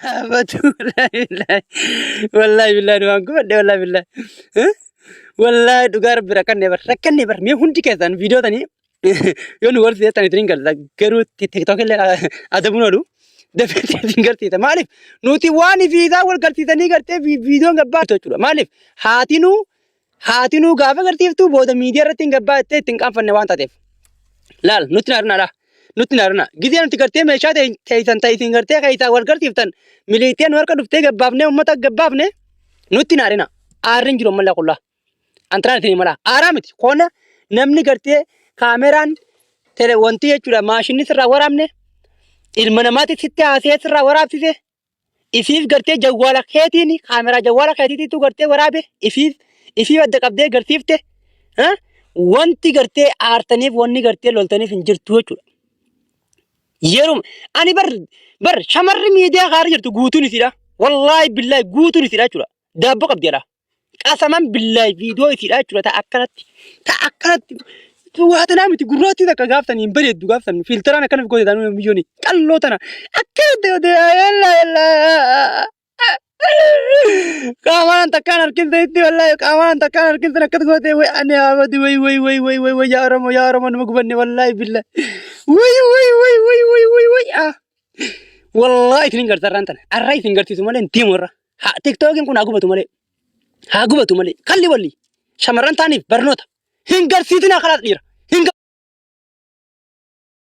Abatu wallahi billahi wallahi billahi waan gubadhe wallahi billahi. Wallahi dhugaa rabbi rakkanne bar rakkanne bar mee hundi keessan viidiyoo tanii yoo nu garsiistan isin garsiisa garuu tiktok illee adabuun oolu dafee isin garsiisa maaliif nuti waan ifiisaa wal garsiisanii gartee viidiyoon gabbaa jechuudha maaliif haatinuu haatinuu gaafa garsiiftu booda miidiyaa irratti hin gabbaa jettee ittiin qaanfanne waan taateef laal nutti naarnaadha nutti naarna gizee nuti gartee meeshaa teessan ta'e isin gartee keessaa wal garsiiftan miliixee nu harka dhuftee gabbaafnee uummata gabbaafne nutti naarina aarri hin jiru ammallee qullaa. Antiraan isin mala. Aaraa miti. Koona namni gartee kaameraan tele wanti jechuudha maashinni sirraa waraabne ilma namaatti sitti haasee sirraa waraabsise ifiif gartee jawwaala keetiin kaameraa jawwaala keetiitu gartee waraabe ifiif ifiif adda qabdee garsiifte wanti gartee aartaniif wanni gartee loltaniif hin jirtu jechuudha. Yeroo ani bar bar shamarri miidiyaa kaara jirtu guutuun isiidha. Wallaahi billaahi guutuun isiidha jechuudha. Daabboo qabdi jedha. Qasaman billaahi viidiyoo isiidha jechuudha. Ta akkanatti ta akkanatti waa tanaa miti gurraattii takka gaaftan hin bareeddu gaaftan fiiltaraan akkana goote taanuu biyyooni qalloo tana akkanatti goote yalla yalla qaamaan takkaan harkiste itti wallaahi qaamaan takkaan harkiste akkas goote way ani abadi way way way way way way yaa Oromoo yaa Oromoo nama gubanne wallaahi billaahi way way way way way way way ah wallaahi isin hin garsiisan tana arra isin garsiisu malee hin deemu irra. Haa tiktookiin kun haa gubatu malee. Haa gubatu malee. Kalli walli. Shamarran taaniif barnoota. Hin garsiisinaa kalaas dhiira. Hin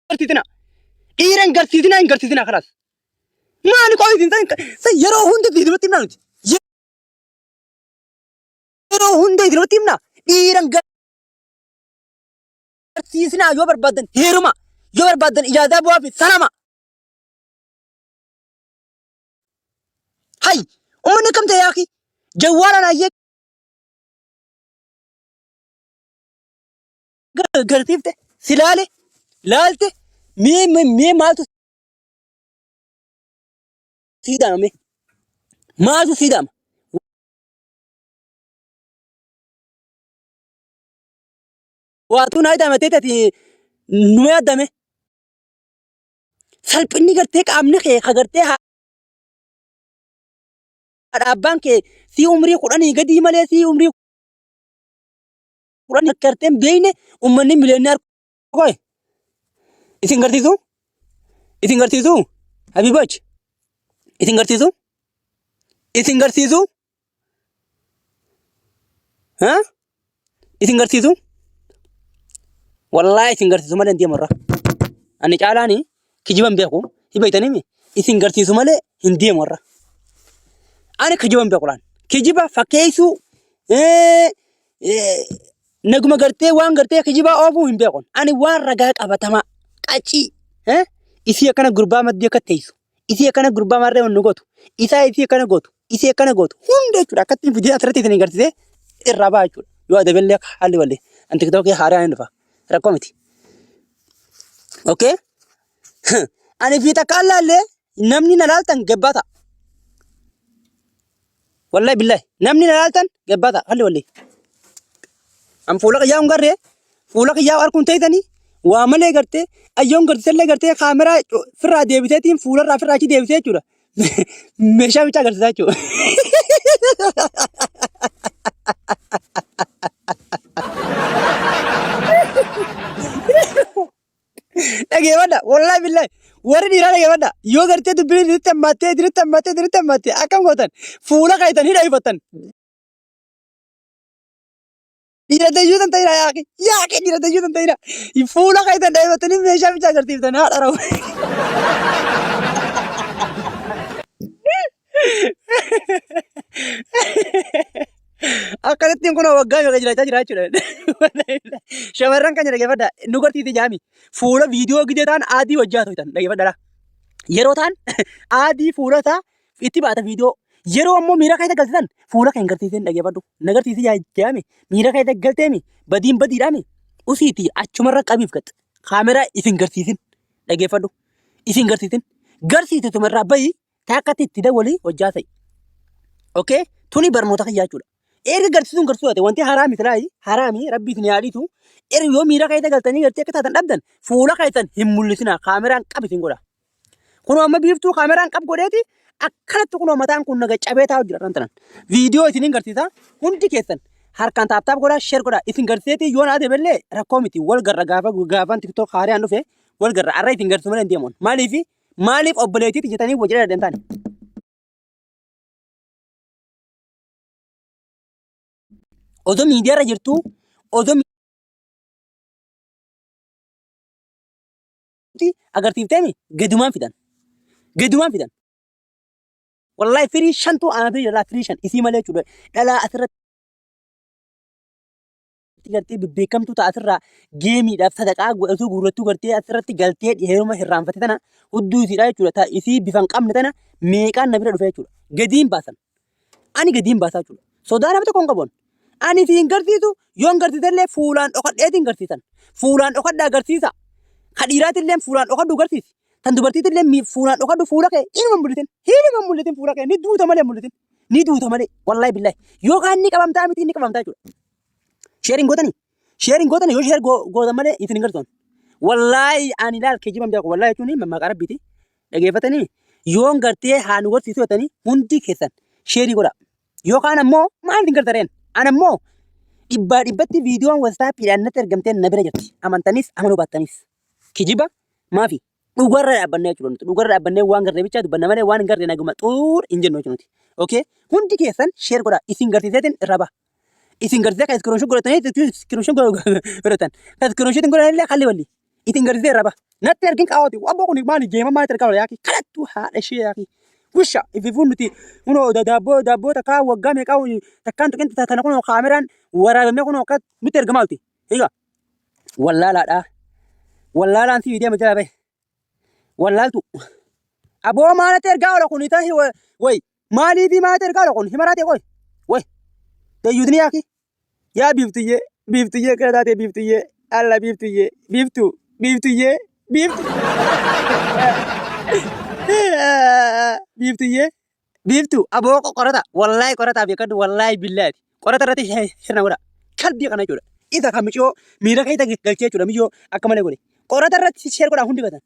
garsiisinaa. Dhiira hin garsiisinaa hin garsiisinaa kalaas. Maali qofa isin san yeroo hunda isinumatti himnaa nuti. Yeroo hunda isinumatti himnaa. Dhiira hin garsiisinaa yoo barbaaddan heeruma. Yoo barbaaddan ijaazaa bu'aa fi sanama. Hay! Uummanni akkam ta'e yaaki? Jawwaalaan hayyee garsiifte si laale laalte mee mee mee maaltu sii dhaama mee maaltu sii dhaama? Waatuu naa dhaama ta'e ati numa yaaddame. Salphinni gartee qaamni kee ka gartee haadha abbaan kee sii umrii kudhanii gadii malee sii umrii kudhanii gartee hin beekne uummanni miliyoonni harkoe. Isin garsiisu? Isin garsiisu? Habiboch isin garsiisu? Isin garsiisu? Ha? Isin garsiisu? Wallaahi isin garsiisu malee hin deemu irra. Ani caalaani kijiba hin beeku. Hin beektanii isin garsiisu malee hin deemu irra. Ani kijiba hin beeku laan. Kijiba fakkeessuu naguma gartee waan gartee kijibaa oofuu hin beeku. Ani waan ragaa qabatamaa qaccii isii akkana gurbaa maddii akka teessu. Isii akkana gurbaa maarree wannu gootu. Isaa isii akkana gootu. Isii akkana gootu. Hunda jechuudha. Akkatti fidee asirratti isin agarsiisee irraa ba'a jechuudha. Yoo adabellee haalli wallee. An tiktookii haaraa hin dhufa. Rakkoo miti. Okay? Ani fi takka allaallee namni na laaltan gabbaa ta'a. Wallahi billahi namni na laaltan gabbaa ta'a. Halli wallee. An fuula kiyyaa hin garree fuula kiyyaa arguun teessanii waa malee gartee ayyoon garsiisallee gartee kaameraa firraa deebiseetiin fuularraa firraa achi deebisee jechuudha. Meeshaa bichaa agarsiisaa jechuudha. Dhageeffadha wallahi billahi warri dhiiraa dhageeffadha yoo gartee dubbiin isinitti hammaattee isinitti hammaattee isinitti hammaattee akkam gootan fuula keessan hidha ifattan. Dhiira dayyuu tan ta'ina yaaqi yaaqi dhiira dayyuu tan ta'ina fuula keessan dhageeffattanii meeshaa bichaa agarsiiftan haadha rawu. Akkanattiin kun waggaa meeqa jiraachaa jira jechuudha. Shamarran keenya dhageeffadha. Nu garsiisi jaami. Fuula viidiyoo gidee ta'an adii wajjin haa ta'an dhageeffadha. Yeroo ta'an adii fuula isaa itti baata viidiyoo. Yeroo ammoo miira keessa galchisan fuula kee hin garsiisin dhageeffadhu. Na garsiisi jaami. Miira keessa galteemi badiin badiidhaami. Usiitii achumarra qabiif gax. Kaameraa isin garsiisin dhageeffadhu. Isin garsiisin. Garsiisitumarraa bahi Taakkatti itti dawwali hojjaa ta'i. Okay? Tuni barnoota kiyyaa jechuudha. Erga garsiisuun garsiisuu taate wanti haraami silaayi haraami rabbii isin haa dhiisu. Erga yoo miira keessa galtanii gartee akka taatan dhabdan fuula keessan hin mul'isinaa kaameraan qabi isin godha. Kunoo amma biiftuu kaameraan qab godheeti akkanatti kunoo mataan kun naga cabee taa'u jira irraan tanan. Viidiyoo isiniin garsiisa hundi keessan harkaan taap taap godhaa sheer godhaa isin garsiiseeti yoo na adebellee rakkoo miti wal garra gaafa gaafan tiktok haariyaan dhufe wal garra arra isin garsiisu malee hin deemuun maaliif maaliif obboleettiiti jetanii wal jedhaa deemtaan. Odoo miidiyaarra jirtuu odoo agarsiifteemi gadumaan fidan. Gadumaan fidan. Wallahi firii shantu ana firii jalaa firii shan isii malee jechuudha. Dhalaa asirratti gartee bebbeekamtuu ta'a asirraa geemiidhaaf sadaqaa godhatuu guurrattuu gartee asirratti galtee heeruma hirraanfate tana hudduu isiidha jechuudha. Ta isii bifa hin qabne tana meeqaan na bira dhufe jechuudha. Gadiin baasan. Ani gadiin baasaa jechuudha. Sodaa nama tokko hin qabu. Ani si hin garsiisu yoon garsiisellee fuulaan dhokadheetiin garsiisan. Fuulaan dhokadhaa garsiisa. Ka dhiiraatillee fuulaan dhokadhu garsiisi. Tan dubartiitillee fuulaan dhokadhu fuula kee inuma hin mul'isin. Hinuma hin mul'isin fuula kee ni duuta malee hin mul'isin. Ni duuta malee wallaahi billaahi. Yookaan ni qabamtaa miti ni qabamtaa jechuudha. Sheeriin gootanii? Sheeriin gootanii yoo sheer gootan malee isin hin garsiisan. Wallaahi ani ilaal kijiban beeku wallaahi jechuun maqaa rabbiiti. Dhageeffatanii yoon gartee haa nu garsiisu jettanii hundi keessan sheerii godhaa. Yookaan ammoo maal hin gartareen? An ammoo dhibbaa dhibbatti viidiyoon wasaappiidhaan natti ergamtee na bira jirti. Amantanis amanuu baattanis. Kijiba maafi dhugarra dhaabbannee jechuudha nuti. Dhugarra dhaabbannee waan garree bichaa dubbanna malee waan hin garree naguma xuur hin jennu jechuudha nuti. Okay? Hundi keessan sheer godhaa. Isin garsiiseetiin irraa baha. Isin garsiisee kan iskiriinshoot godhatanii iskiriinshoot godhatan. Kan iskiriinshoot hin godhanillee kalli walli. Isin garsiisee irraa baha. Natti ergin qaawwati. Abboo kun maali geema maali ergaa yaaki. Kadhattu haadha ishee yaaki. Wisha ififuun nuti kunoo daabboo daabboo takkaa waggaa meeqaa takkaan tuqin tana kunoo kaameraan waraabamee kunoo akka nutti ergamaa olti. Egaa wallaalaadha. Wallaalaan si deema jala bahe. Wallaaltu. Aboo maalatti ergaa oola kun tahi way maaliifi maalatti ergaa oola kun himaraa ta'e qoy. Way. Dayyuutni yaaki. Yaa biiftuyyee biiftuyyee kana taatee biiftuyyee alla biiftuyyee biiftuu biiftuyyee biiftu. Biiftuyyee biiftuu aboo qorata wallaahi qorataa beekadhu wallaahi billaati qorata irratti sirna godha kalbii kana jechuudha. Isa kan miciyoo miira keessa galchee jechuudha miyyoo akka malee godhe qorata irratti sheer godhaa hundi batan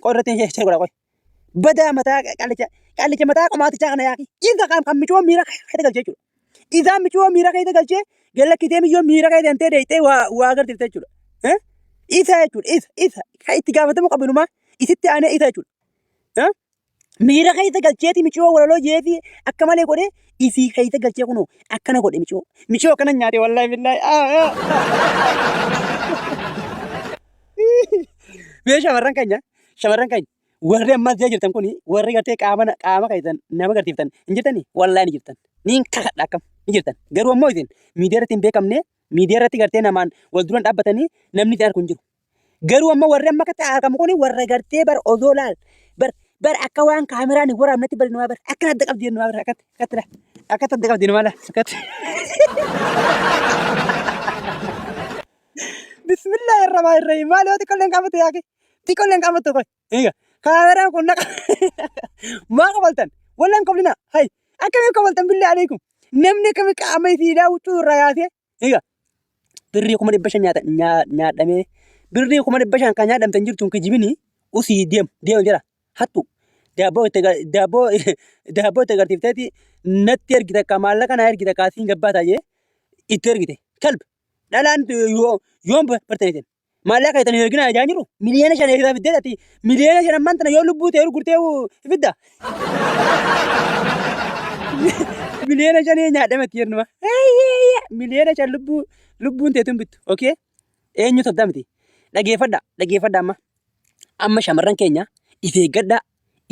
qorata irratti sheer godhaa qoy. Badaa mataa qallicha qallicha mataa qomaatichaa kana yaaki. Isa kan kan micoo miira keessa galchee jechuudha. Isaa micoo miira keessa galchee galakkitee miyyoo miira keessa deemtee deeyxee waa waa agarsiifte jechuudha. Isa jechuudha isa isa kan itti gaafatamu qabu inumaa isitti aanee isa jechuudha. Miira keessa galcheeti micoo walaloo jeefi akka malee godhee isii keessa galchee kunoo akkana godhe micoo. Micoo akkana nyaate wallaahi billaahi. Mee shamarran keenya shamarran keenya warri ammas jee jirtan kun warri gartee qaama qaama keessan nama garsiiftan hin jirtanii wallaahi ni jirtan niin kakadha akkam ni jirtan garuu ammoo isin miidiyaa irratti hin beekamne miidiyaa irratti gartee namaan wal duran dhaabbatanii namni isin argu hin jiru garuu ammoo warri amma akkatti argamu kun warra gartee bar odoo laal bar bar akka waan kaameraan hin waraabnetti bari numaa bar akka adda qabdi numaa bar akkatti akkatti laa akkatti adda qabdi numaa laa akkatti Bismillah irramaa irra maal yoo xiqqolleen qabatu yaaki xiqqolleen qabatu qoy eega kaameraan kun naqa maa qabaltan wallaan qablina hay akkamii qabaltan billaa alaikum namni akkamii qaama isiidhaa huccuu irraa yaasee eega birrii 500,000 nyaata nyaadhamee birrii 500,000 kan nyaadhamtan jirtu hin kijibini usii deem deem jira hattu daabboo itti daabboo daabboo itti agarsiifteeti natti ergite akka maallaqa naa ergite akka asiin gabbaataa jee itti ergite kalb Dhalaan yoo yoom bartan isin? Maallaqa itti hin erginaa ijaan jiru. 5 miliyoona eessaa fiddee ati 5 miliyoona ammaan tana yoo lubbuu ta'e gurgurtee fidda. 5 miliyoona nyaadhame itti jennuma. 5 miliyoona lubbuu lubbuun teetu hin bittu. Okay? Eenyu sobdaa miti. Dhageeffadha dhageeffadha amma. Amma shamarran keenya if eeggadhaa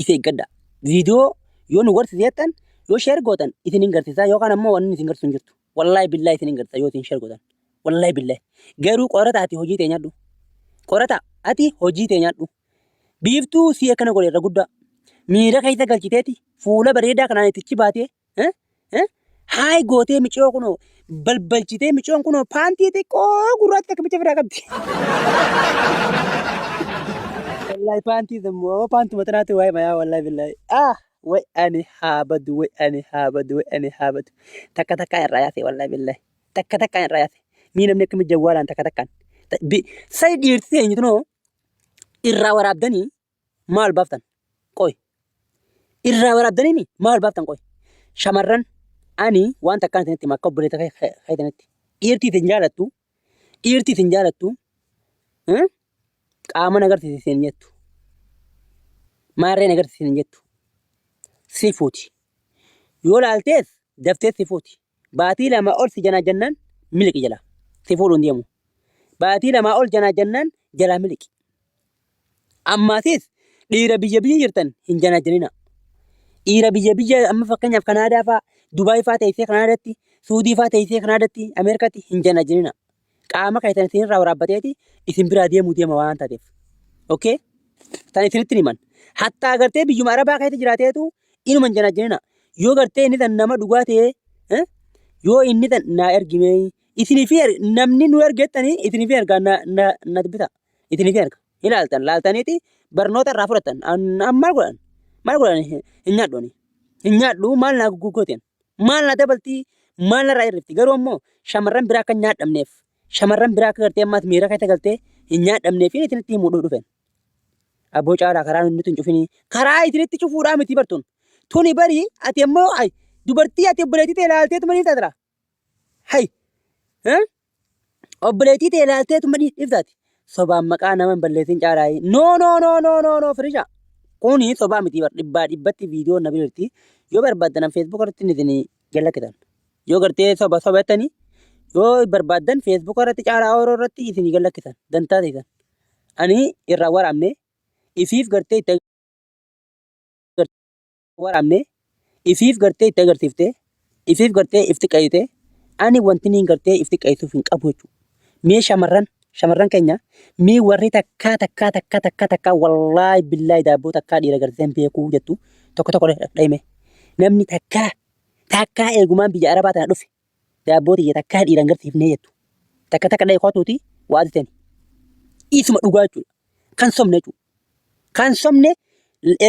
if eeggadhaa. Viidiyoo yoo nu garsiisettan yoo sheer gootan isin hin garsiisaa yookaan ammoo wanni isin garsiisu hin jirtu. Wallahi billahi isin hin garsiisa yoo isin share gootan. Wallahi billahi. Garuu qorata ati hojii tee nyaadhu. Qorata ati hojii tee nyaadhu. Biiftuu si akkana godhe irra guddaa. Miira keessa galchiteeti fuula bareedaa kanaan ittichi baatee eh, eh, haay gootee miciyoo kunoo balbalchitee miciyoon kunoo paantii xiqqoo gurraatti takka bicha firaa qabdi. Wallahi paantii immoo paantuma tanaatu waa'ee mayaa wallahi billahi. Ah Way ani haa badu way ani haa badu way ani haa badu. Takka takkaan irraa yaase wallahi billahi. Takka takkaan irraa yaase. Mii namni akkamitti jawwaalaan takka takkaan. Sai dhiirti teenyu tunoo irraa waraabdanii maal baaftan? Qoy. Irraa waraabdaniimi maal baaftan qoy. Shamarran ani waan takkaan isinitti hima akka obboleessa keessanitti. Dhiirti isin jaalattu dhiirti isin jaalattu qaama na agarsiisi isin jettu. Maarree na agarsiisi isin jettu. Si fuuti. Yoo laaltees daftees si fuuti. Baatii 2 ol si janaa jannaan miliqi jalaa. Si fuudhu hin deemu. Baatii 2 ol janaa jannaan jalaa miliqi. Ammaasis dhiira biyya biyya jirtan hin janaajjanina. Dhiira biyya biyya amma fakkeenyaaf Kanaadaa faa, Dubaay faa teessee Kanaadaatti, Suudii faa teessee Kanaadaatti, Ameerikaatti hin janaajjanina. Qaama keessan isinirraa waraabbateeti isin biraa deemuu deema waan taateef. Okay? Tan isinitti himan. Hattaa gartee biyyuma Arabaa keessa jiraateetu inuma hin janaajjanina. Yoo gartee inni tan nama dhugaa ta'ee yoo inni tan naa ergimee isinii fi namni nu ergettanii isinii fi ergaa na na na dubbisa. Isinii fi erga. Ilaaltan laaltaniiti barnoota irraa fudhatan. An maal godhan? Maal godhan? Hin nyaadhu ani. Hin nyaadhu maal naa gooteen? Maal naa dabaltii? Maal narraa hirrifti? Garuu ammoo shamarran biraa akka hin nyaadhamneef shamarran biraa akka gartee ammaas miira keessa galtee hin nyaadhamneef isinitti himuu dhufen. Abboo caalaa karaa nuti hin cufinii. Karaa isinitti cufuudhaa miti bartuun. Tuni bari ati ammoo ay dubartii ati obboleettii ta'e laalteetuma ni taatira. Hay. Obboleettii ta'e laalteetuma ni taati. Sobaan maqaa nama hin balleessin caalaa. No no no no no no firisha. Kuni sobaa miti bar dhibbaa dhibbatti viidiyoo na birti. Yoo barbaaddan Facebook irratti isin jalakkitan. Yoo gartee soba soba jettanii yoo barbaaddan Facebook irratti caalaa ooroo irratti isin galakkisan dantaa teessan. Ani irraa waraabne ifiif gartee itti waraabne ifiif gartee itti agarsiifte ifiif gartee if xiqqeessite ani wanti niin gartee if xiqqeessuuf hin qabu jechuudha. Mee shamarran shamarran keenya mee warri takkaa takkaa takkaa takkaa takkaa wallaahi billaahi daabboo takkaa dhiira gartee hin beekuu jettu tokko tokko dhahime. Namni takkaa takkaa eegumaan biyya arabaa tana dhufe daabboo tiyya takkaa dhiira hin garsiifnee jettu. Takka takka dhahe kootuuti waa teni. Isuma dhugaa jechuudha. Kan sobne jechuudha. Kan sobne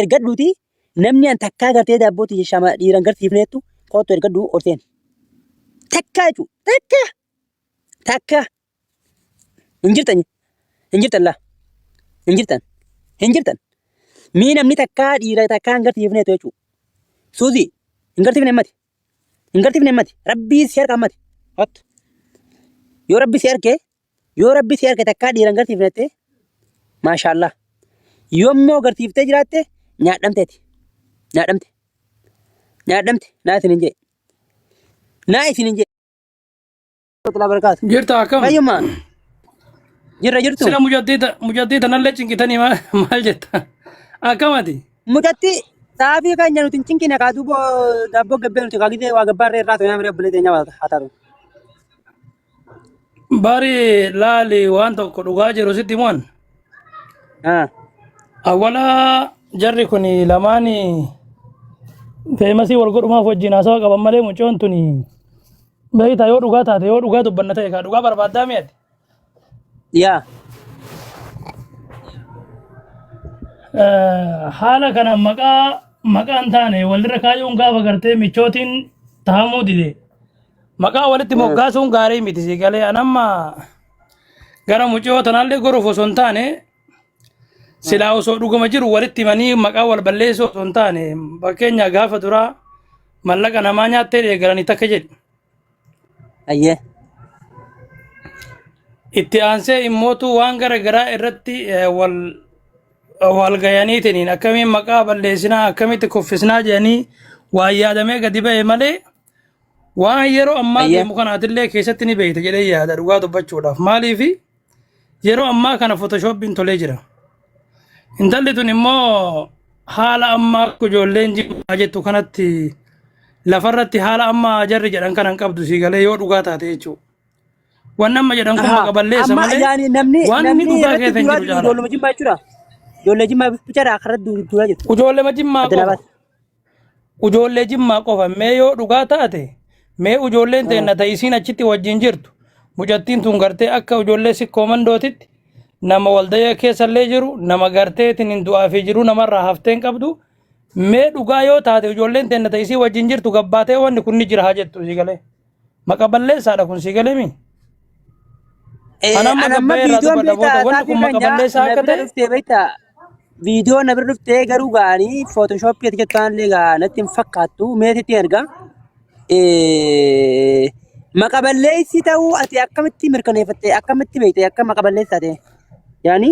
ergadhuuti namni an takkaa gartee daabboo tiyya shama dhiira hin garsiifne jettu kootu ergadhu ol seeni. Takkaa jechuudha. Takkaa. Takkaa. Hin jirtan. Hin jirtan laa. Hin jirtan. Hin jirtan. Mii namni takkaa dhiira takkaa hin garsiifne jettu jechuudha. Suuzii hin garsiifne ammati. Hin garsiifne ammati. Rabbii si harka ammati. Hot. Yoo rabbi si harke yoo rabbi si harke takkaa dhiira hin garsiifne jettee maashaallah. Yoommoo garsiiftee jiraatte nyaadhamteeti. Nyaadhamte. Nyaadhamte. Naa isin hin jee. Naa isin hin jee. Warahmatullahi wabarakatuh. Jirta akkam? Fayyuma. Jirra jirtu. Sila mucattii tanallee cinqitanii maal jetta? Akkamati? Mucatti xaafii keenya nuti hin cinqine kaa duuba daabboo gabbee nuti kaa gisee waa gabbaarree irraa ta'e namni obboleetti keenya haa taatu. Bari laali waan tokko dhugaa jiru sitti himuan. Awwala jarri kun lamaan feemasii wal godhumaaf wajjin haasawa qaban malee mucoon tuni beektaa yoo dhugaa taate yoo dhugaa dubbanna ta'e kaa dhugaa barbaaddaa mi'ati. Yaa. Haala kana maqaa maqaan taane walirra kaayuun gaafa gartee michootiin tahamuu dide. Maqaa walitti moggaasuun gaarii miti si galee an amma gara mucoo tanaallee goruuf osoo hin taane silaa osoo dhuguma jiru walitti himanii maqaa wal balleessuu osoo hin taane fakkeenya gaafa duraa mallaqa namaa nyaattee eegalanii takka jedhi. Ayyee. Itti aansee immootu waan gara garaa irratti wal wal gayaniitiin akkamiin maqaa balleessinaa akkamitti kuffisnaa jedhanii waan yaadamee gadi ba'e malee waan yeroo ammaa Ayyee. deemu kanaatillee keessatti ni beekta jedhee yaada dhugaa dubbachuudhaaf maaliifi yeroo ammaa kana fotoshoppiin tolee jira. Intalli tun immoo haala ammaa akka ijoolleen jimmaa jettu kanatti lafarratti haala ammaa jarri jedhan kana hin qabdu sii galee yoo dhugaa taate jechuudha. Wanni amma jedhan kun Ahaa. maqa balleessa Amma malee yaani namni wanni namni dhugaa irratti keessa hin duulaa jiru jiru caalaa. ijoolluma jimmaa jechuudha. Ijoollee jimmaa bichaadha akka irratti duulaa jirtu. Ijoollee jimmaa Adda qofa. labaati. Ujoollee jimmaa qofa mee yoo dhugaa taate mee ujoolleen teenna ta isiin achitti wajjin jirtu mucattiin tun gartee akka ujoollee sikkoo mandootitti nama waldaya keessallee jiru nama garteetiin hin du'aa fi jiruu namarraa hafteen qabdu mee dhugaa yoo taate ujoolleen teenna ta isii wajjin jirtu gabbaatee wanni kun ni jira haa jettu sii galee maqa balleessaadha kun sii galee mi Ana amma Ana amma gabbayee irraa viidiyoon dubbadha beektaa booda wanni saafii kun maqa keenya balleessaa na akka bira ta'e dhuftee beektaa. Viidiyoo na bira dhuftee garuu ga'anii Photoshop ati jettu illee gaa natti hin fakkaattu meetitti erga. Maqa balleessii ta'uu ati akkamitti mirkaneeffatte, akkamitti beekte akka maqa balleessaa ta'e? Yaani?